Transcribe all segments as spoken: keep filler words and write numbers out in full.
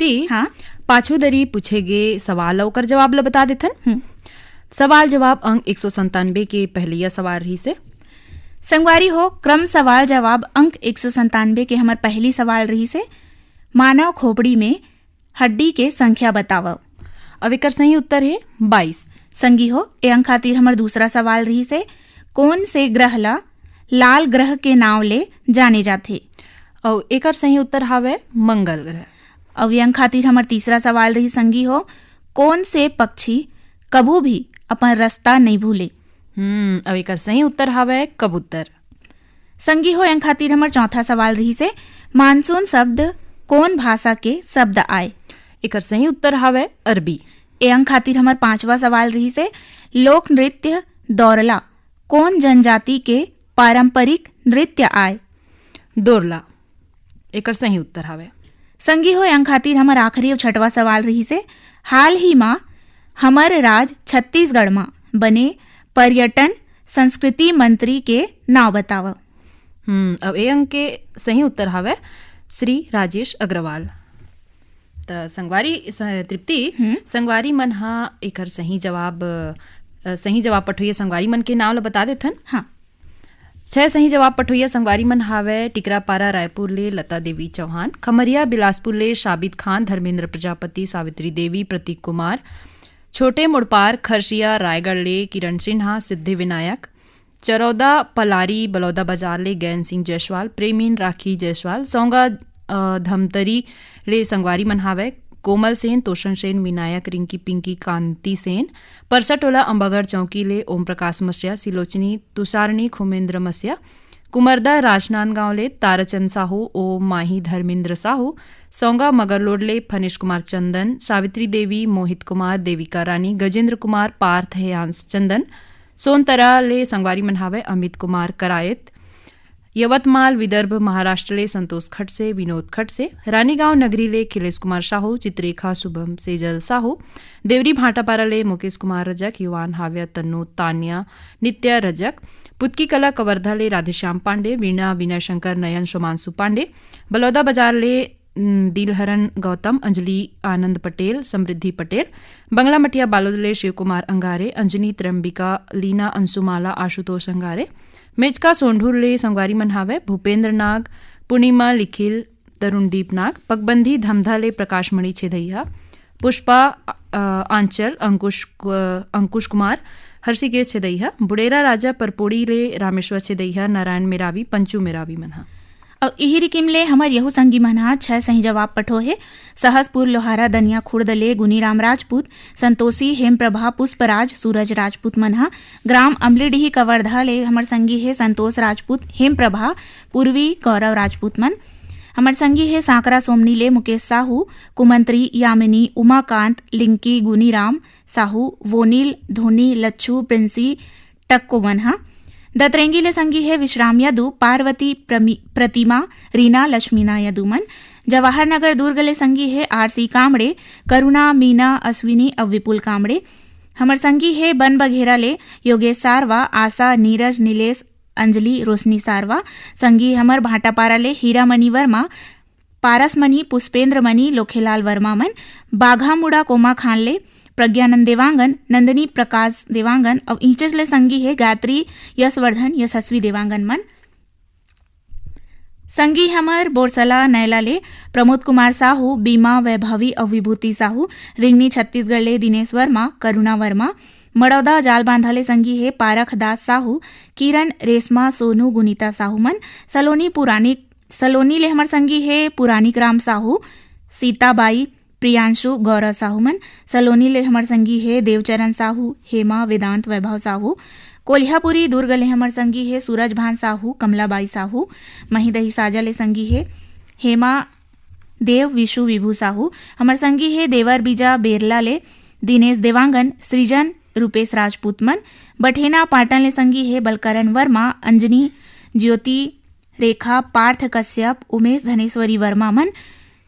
तृप्ति, हाँ। पाछू दरी पूछे गे सवाल अउ ओकर जवाब ल बता देथन। हम्म। सवाल जवाब अंक एक सौ संतानबे के पहलिया सवाल रहिस हे। संगवारी हो, क्रम सवाल जवाब अंक एक सौ संतानबे के हमर पहली सवाल रहिस हे, मानव खोपड़ी में हड्डी के संख्या बतावव। अब एकर सही उत्तर हे बाईस। संगी हो, ए अंक खातिर हमर दूसरा सवाल रहिस हे, कोन से ग्रह ला लाल ग्रह के नाव ले जाने जाथे? अउ एकर सही उत्तर हावय मंगल ग्रह। अउ ए अंक खातिर हमर तीसरा सवाल रहिस संगी हो, कोन से पक्षी कभू भी अपन रास्ता नइ भूले? हम्म, अउ एकर सही उत्तर हावय कबूतर। संगी हो, ए अंक खातिर हमर चौथा सवाल रहिस हे, मानसून शब्द कोन भाषा के शब्द आय? एकर सही उत्तर हावय अरबी। ए अंक खातिर हमर पांचवा सवाल रहिस हे, लोक नृत्य दौरला कोन जनजाति के पारंपरिक नृत्य आय? दोरला एकर सही उत्तर हावय। संगी हो, ए अंक खातिर हमर आखिरी अउ छठवा सवाल रहिस हे, हाल ही मा हमर राज छत्तीसगढ़ मा बने पर्यटन संस्कृति मंत्री के नाव बतावव। हम्म, अब ए अंक के सही उत्तर हावय श्री राजेश अग्रवाल। त संगवारी, स-, तृप्ति, हम्म। संगवारी मन ह एकर सही जवाब, अ, सही जवाब पठोइया संगवारी मन के नाव ल बता देथन। हाँ। छह सही जवाब पठोइया संगवारी मन हावय टिकरापारा रायपुर ले लता देवी चौहान, खमरिया बिलासपुर ले शाबिद खान, धर्मेंद्र प्रजापति, सावित्री देवी, प्रतीक कुमार, छोटे मुड़पार खरसिया रायगढ़ ले किरण सिन्हा, सिद्धि विनायक, चरौदा पलारी बलौदा बाजार ले गैन सिंह जायसवाल, प्रेमीन राखी जायसवाल, सौंगा, अ, धमतरी ले संगवारी मन हावय कोमल सेन, तोषण सेन, विनायक, रिंकी पिंकी, कांति सेन, परसटोला अंबागढ़ चौकी ले ओम प्रकाश मसिया, सिलोचनी तुषारणी खुमेंद्र मसिया, कुमरदा राजनांदगांव ले ताराचंद साहू, ओ माही धर्मेंद्र साहू, सौंगा मगरलोड ले फणीश कुमार चंदन, सावित्री देवी, मोहित कुमार, देविका रानी, गजेंद्र कुमार, पार्थ हेयांश चंदन, सोनतरा ले संगवारी मन हावय अमित कुमार करायत, यवतमाल विदर्भ महाराष्ट्र ले संतोष खडसे, विनोद खडसे, रानीगांव नगरी ले खिलेश कुमार साहू, चित्रेखा शुभम सेजल साहू, देवरी भाटापारा ले मुकेश कुमार रजक, युवान हाव्या तन्नू तान्या नित्या रजक, पुतकी कला कवर्धा ले राधेश्याम पांडे, वीणा विनय शंकर नयन शोमांशु पांडे, बलौदा बाजार ले उम, दिलहरन गौतम, अंजलि आनंद पटेल, समृद्धि पटेल, बंगला मटिया बालोद ले शिव कुमार अंगारे, अंजनी त्र्यंबिका, लीना अंशुमाला, आशुतोष अंगारे, मेचका सोंढूर ले संगवारी मन हावय भूपेंद्र नाग, पूर्णिमा लिखिल, तरुणदीप नाग, पगबंधी धमधा ले प्रकाशमणि छेदइहा, पुष्पा, अ, आंचल, अंकुश कु-, अंकुश कुमार, हर्षिकेश छेदइहा, बुड़ेरा राजा परपोड़ी ले रामेश्वर छेदइहा, नारायण मेरावी, पंचू मेरावी मन ह। अउ इही रिकिम ले हमर यहू संगी मन ह छह सही जवाब पठो हे। सहसपुर लोहारा दनिया खुर्द ले गुनीराम राजपूत, संतोषी, हेमप्रभा, पुष्पराज, सूरज राजपूत मन ह। ग्राम अमलीडीही कवर्धा ले हमर संगी हे संतोष राजपूत, हेमप्रभा, पूर्वी, गौरव राजपूत मन। हमर संगी हे सांकरा सोमनी ले मुकेश साहू, कुमंत्री, यामिनी, उमाकांत, लिंकी, गुनीराम साहू, वोनिल, धोनी, लच्छू, प्रिंसी, टक्को मन ह। दतरेंगी ले संगी हे विश्राम यदु, पार्वती, प्रमी-, प्रतिमा, रीना, लक्ष्मीना यदु मन। जवाहर नगर दुर्ग ले संगी हे आरसी कामड़े, करुणा, मीना, अश्विनी अउ विपुल कामड़े। हमर संगी हे बन बघेरा ले योगेश सारवा, आशा, नीरज, नीलेश, अंजलि, रोशनी सारवा। संगी हमर भाटापारा ले हीरामणि वर्मा, पारसमणि, पुष्पेंद्र मणि, लोखेलाल वर्मा मन। बाघामुड़ा कोमाखान ले प्रज्ञानंद देवांगन, नंदिनी प्रकाश देवांगन अउ इंचेस ले संगी हे गायत्री, यशवर्धन, यशस्वी देवांगन मन। संगी हमर बोरसला नैला ले प्रमोद कुमार साहू, बीमा वैभवी अउ विभूति साहू। रिंगनी छत्तीसगढ़ ले दिनेश वर्मा, करुणा वर्मा। मड़ौदा जालबांधा ले संगी हे पारख दास साहू, किरण, रेशमा, सोनू, गुनीता साहू मन। सलोनी पुरानी, सलोनी ले हमर संगी हे पुरानिक राम साहू, सीताबाई, प्रियांशु, गौरव साहू मन। सलोनी ले हमर संगी हे देवचरण साहू, हेमा, वेदांत, वैभव साहू। कोलिहापुरी दुर्ग ले हमर संगी हे सूरज भान साहू, कमलाबाई साहू। महिदही साजा ले संगी हे हेमा देव, विशु, विभू साहू। हमर संगी हे देवर बीजा बेरला ले दिनेश देवांगन, सृजन, रूपेश राजपूत मन। बठेना पाटन ले संगी हे बलकरण वर्मा, अंजनी, ज्योति, रेखा, पार्थ कश्यप, उमेश धनेश्वरी वर्मा मन।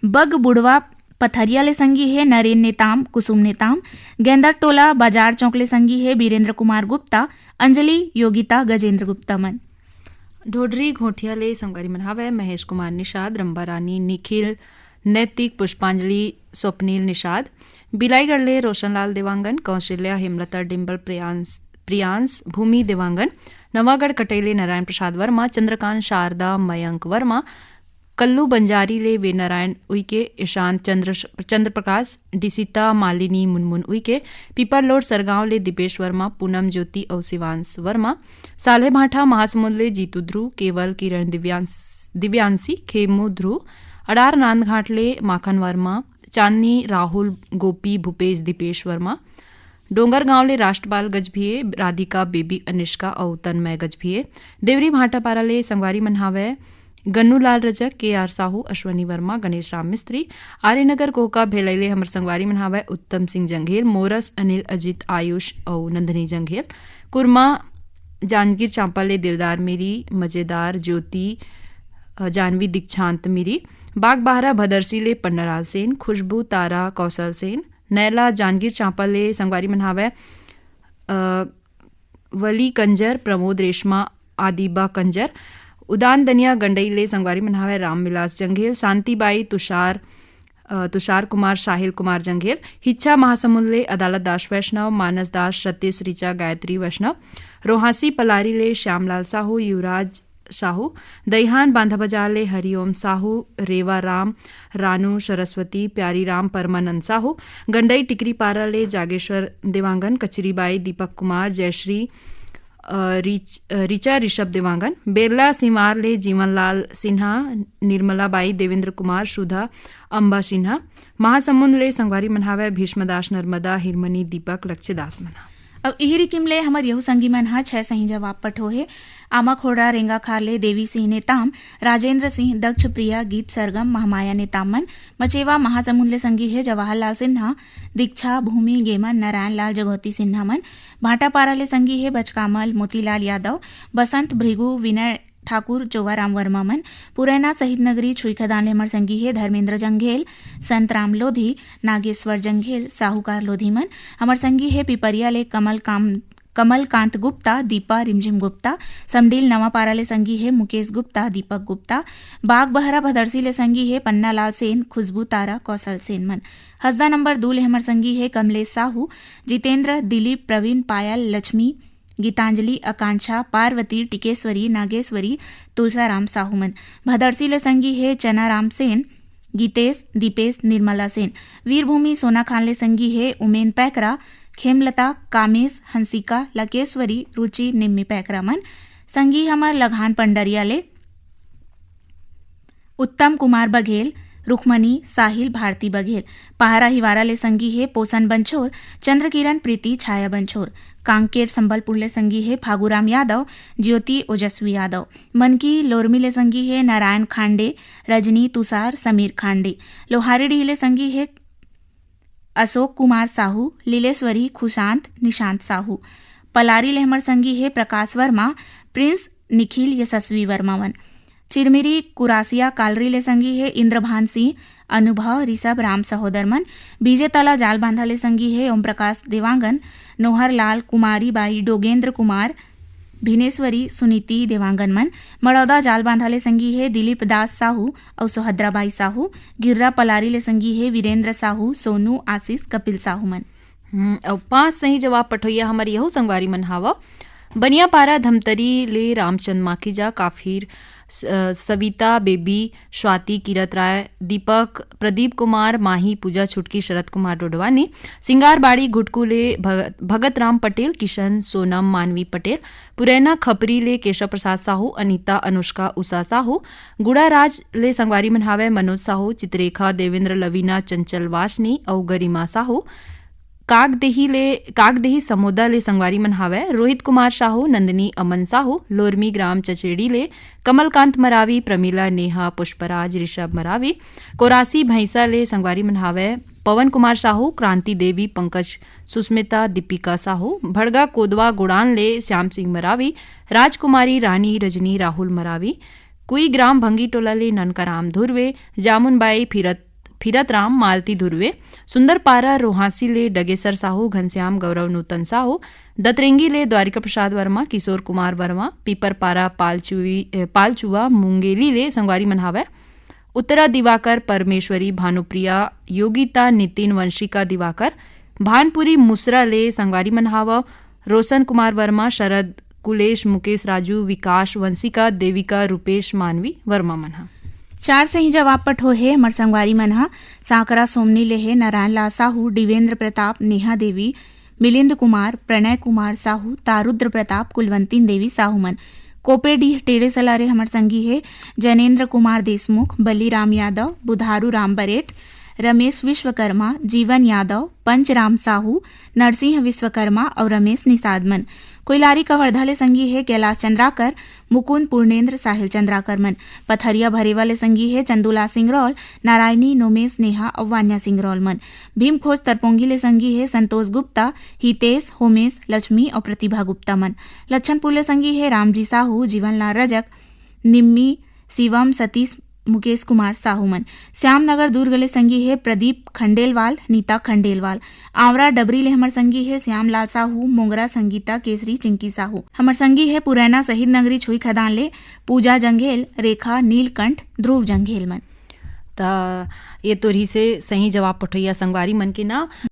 बग बुड़वा पथरिया ले संगी हे नरेन नेताम, कुसुम नेताम। गेंदर टोला बाजार चौक ले संगी हे बीरेंद्र कुमार गुप्ता, अंजलि, योगिता, गजेंद्र गुप्ता मन। ढोढरी घोटिया ले संगवारी मन हावय महेश कुमार निषाद, रंबा रानी, निखिल, नैतिक पुष्पांजलि स्वप्निल निषाद, बिलाईगढ़ ले रोशनलाल देवांगन, कौशल्या हेमलता डिंबल प्रियांश, प्रियांश भूमि देवांगन, नवागढ़ कटई ले नारायण प्रसाद वर्मा, चंद्रकांत शारदा मयंक वर्मा, कल्लू बंजारी ले वीर नारायण उइके, ईशान चंद्र, चंद्र प्रकाश, डिसिता मालिनी मुनमुन उइके, पीपरलोड सरगांव ले दीपेश वर्मा, पूनम ज्योति अउ शिवांश वर्मा, साल्हेभांठा महासमुंद ले जीतू ध्रुव, केवल किरण दिव्यांश, दिव्यांशी खेमू ध्रुव, अडार नांदघाट ले माखन वर्मा, चांदनी राहुल गोपी भूपेश दीपेश वर्मा, डोंगरगांव ले राष्ट्रपाल गजभिये, राधिका बेबी अनिष्का अउ तन्मय गजभिये, देवरी भाटापारा ले संगवारी मन हावय गन्नूलाल रजक, के आर साहू, अश्वनी वर्मा, गणेश राम मिस्त्री, आर्यनगर कोहका भेलई ले हमर संगवारी मन हावय उत्तम सिंह जंघेल, मोरस अनिल अजित आयुष अउ नंदनी जंघेल, कुरमा जांजगीर चांपा ले दिलदार मिरी, मजेदार ज्योति, अ, जानवी दीक्षांत मिरी, बागबाहरा भदरसी ले पन्नालाल सेन, खुशबू तारा कौशल सेन, नैला जांजगीर चांपा ले संगवारी मन हावय, अ, वली कंजर, प्रमोद रेशमा, आदिबा कंजर, उदान दनिया गंडई ले संगवारी मन हावय रामविलास जंघेल, शांतिबाई तुषार, अ, तुषार कुमार, साहिल कुमार जंघेल, हिच्छा महासमुंद ले अदालत दास वैष्णव, मानस दास, सतीश रिचा, गायत्री वैष्णव, रोहासी पलारी ले श्यामलाल साहू, युवराज साहू, दईहान बांधा बाजार ले हरिओम साहू, रेवा राम, रानू सरस्वती, प्यारी राम, परमानंद साहू, गंडई टिकरीपारा ले जागेश्वर देवांगन, कचरीबाई, दीपक कुमार, जयश्री, अ, रिच-, अ, रिचा ऋषभ देवांगन, बेरला सिंवार ले जीवनलाल सिन्हा, निर्मला बाई, देवेंद्र कुमार, सुधा, अम्बा सिन्हा, महासमुंद ले संगवारी मन हावय भीष्मदास नर्मदा, हिरमनी दीपक, लक्ष्यदास मन ह। अब इही रिकिम ले हमर यहू संगी मन ह छै सही जवाब पठो हे। आमाखोड़ा रेंगाखार ले देवी सिंह नेताम, राजेंद्र सिंह, दक्ष प्रिया, गीत सरगम, महामाया नेताम मन। मचेवा महासमुंद ले संगी हे जवाहरलाल सिन्हा, दीक्षा, भूमि, गेमन, नारायण लाल जगौती सिन्हा मन। भाटापारा ले संगी हे बचकामल, मोतीलाल यादव, बसंत, भृगु, विनय ठाकुर, जोवाराम वर्मा मन। पुरैना शहीद नगरी छुईखदान ले हमर संगी हे धर्मेंद्र जंघेल, संतराम लोधी, नागेश्वर जंघेल, साहूकार लोधी मन। हमर संगी हे पिपरिया ले कमल काम, कमलकांत गुप्ता, दीपा रिमझिम गुप्ता। समडील नवापारा ले संगी हे मुकेश गुप्ता, दीपक गुप्ता। बागबहरा भदरसी ले संगी हे पन्नालाल सेन, खुशबू तारा, कौशल सेन मन। हसदा नंबर दू ले हमर संगी हे कमलेश साहू, जितेंद्र, दिलीप, प्रवीण, पायल, लक्ष्मी, गीतांजलि, आकांक्षा, पार्वती, टिकेश्वरी, नागेश्वरी, तुलसाराम साहू मन। भदरसी ले संगी हे चनाराम सेन, गीतेश, दीपेश, निर्मला सेन। वीरभूमि सोनाखान ले संगी हे उमेन पैकरा, खेमलता, कामेश, हंसिका, लकेश्वरी, रुचि, निम्मी पैकरा मन। संगी हमर लघान पंडरिया ले उत्तम कुमार बघेल, रुक्मणी, साहिल, भारती बघेल। पहारा हिवारा ले संगी हे पोसन बंछोर, चंद्रकिरण, प्रीति, छाया बंछोर। कांकेर संबलपुर ले संगी हे फागुराम यादव, ज्योति, ओजस्वी यादव। मनकी लोरमी ले संगी हे नारायण खांडे, रजनी, तुषार, समीर खांडे। लोहारीडीह ले संगी हे अशोक कुमार साहू, लीलेश्वरी, खुशांत, निशांत साहू। पलारी ले हमर संगी हे प्रकाश वर्मा, प्रिंस, निखिल, यशस्वी वर्मा मन। चिरमिरी कुरासिया कालरी ले संगी हे इंद्रभान सिंह, अनुभव, ऋषभ, राम सहोदर मन। बीजे तला जालबांधा ले संगी हे ओम प्रकाश देवांगन, नोहर लाल, कुमारी बाई, डोगेंद्र कुमार, भिनेश्वरी, सुनीति देवांगन मन। मड़ौदा जालबांधा ले संगी हे दिलीप दास साहू अउ सुभद्रा बाई साहू। गिर्रा पलारी ले संगी हे वीरेंद्र साहू, सोनू, आशीष, कपिल साहू मन। हम्म, अउ पांच सही जवाब पठोइया हमर यहू संगवारी मन हावव। बनियापारा धमतरी ले रामचंद माखीजा, काफिर, स-, अ, सविता, बेबी, स्वाति, कीरत राय, दीपक, प्रदीप कुमार, माही, पूजा छुटकी, शरद कुमार डोडवानी, सिंगारबाड़ी घुटकू ले भग-, भगत राम पटेल, किशन, सोनम, मानवी पटेल, पुरैना खपरी ले केशव प्रसाद साहू, अनिता, अनुष्का, उषा साहू, गुड़ाराज ले संगवारी मन हावय मनोज साहू, चित्रेखा, देवेंद्र, लवीना, चंचल, वासनी अउ गरिमा साहू। कागदेही ले, कागदेही समोदा ले संगवारी मन हावय रोहित कुमार साहू, नंदिनी, अमन साहू, लोरमी ग्राम चचेड़ी ले कमलकांत मरावी, प्रमिला, नेहा, पुष्पराज, ऋषभ मरावी, कोरासी भैंसा ले संगवारी मन हावय पवन कुमार साहू, क्रांति देवी, पंकज, सुस्मिता, दीपिका साहू, भड़गा कोदवा गुड़ान ले श्याम सिंह मरावी, राजकुमारी, रानी, रजनी, राहुल मरावी, कुई ग्राम भंगी टोला ले ननकाराम धुर्वे, जामुनबाई, फिरत, फिरत राम, मालती धुर्वे, सुंदरपारा रोहासी ले डगेसर साहू, घनश्याम, गौरव, नूतन साहू, दतरेंगी ले द्वारिका प्रसाद वर्मा, किशोर कुमार वर्मा, पीपरपारा पालचुई, ए, पालचुआ, मुंगेली ले संगवारी मन हावय। उत्तरा दिवाकर, परमेश्वरी, भानुप्रिया, योगिता, नितिन, वंशिका दिवाकर, भानपुरी मुसरा ले संगवारी मन हावव, रोशन कुमार वर्मा, शरद, कुलेश, मुकेश, राजू, विकास, वंशिका, देविका, रूपेश, मानवी वर्मा मन ह। चार सही जवाब पठो हे हमर संगवारी मन ह। सांकरा सोमनी ले हे नारायण लाल साहू, दिवेंद्र प्रताप, नेहा देवी, मिलिंद कुमार, प्रणय कुमार साहू, तारुद्र प्रताप, कुलवंतीन देवी साहू मन। कोपेडीह टेड़े सलारे हमर संगी हे जैनेंद्र कुमार देशमुख, बलीराम यादव, बुधारू राम बरेठ, रमेश विश्वकर्मा, जीवन यादव, पंचराम साहू, नरसिंह विश्वकर्मा अउ रमेश निषाद मन। कोइलारी कवर्धा ले संगी हे कैलाश चंद्राकर, मुकुंद पूर्णेंद्र, साहिल चंद्राकर मन। पथरिया भरेवा ले संगी हे चंदूलाल सिंगरौल, नारायणी, नोमेश, नेहा अउ वान्या सिंगरौल मन। भीमखोज तरपोंगी ले संगी हे संतोष गुप्ता, हितेश, होमेश, लक्ष्मी अउ प्रतिभा गुप्ता मन। लच्छनपुर ले संगी हे रामजी साहू, जीवनलाल रजक, निम्मी, शिवम, सतीश, मुकेश कुमार साहू मन। श्याम नगर दुर्ग ले संगी हे प्रदीप खंडेलवाल, नीता खंडेलवाल। आंवरा डबरी ले हमर संगी हे श्यामलाल साहू, मोंगरा संगीता, केसरी, चिंकी साहू। हमर संगी हे पुरैना शहीद नगरी छुई खदान ले पूजा जंघेल, रेखा, नीलकंठ, ध्रुव जंघेल मन। त ये तो रहिसे सही जवाब पठोइया संगवारी मन के नाव।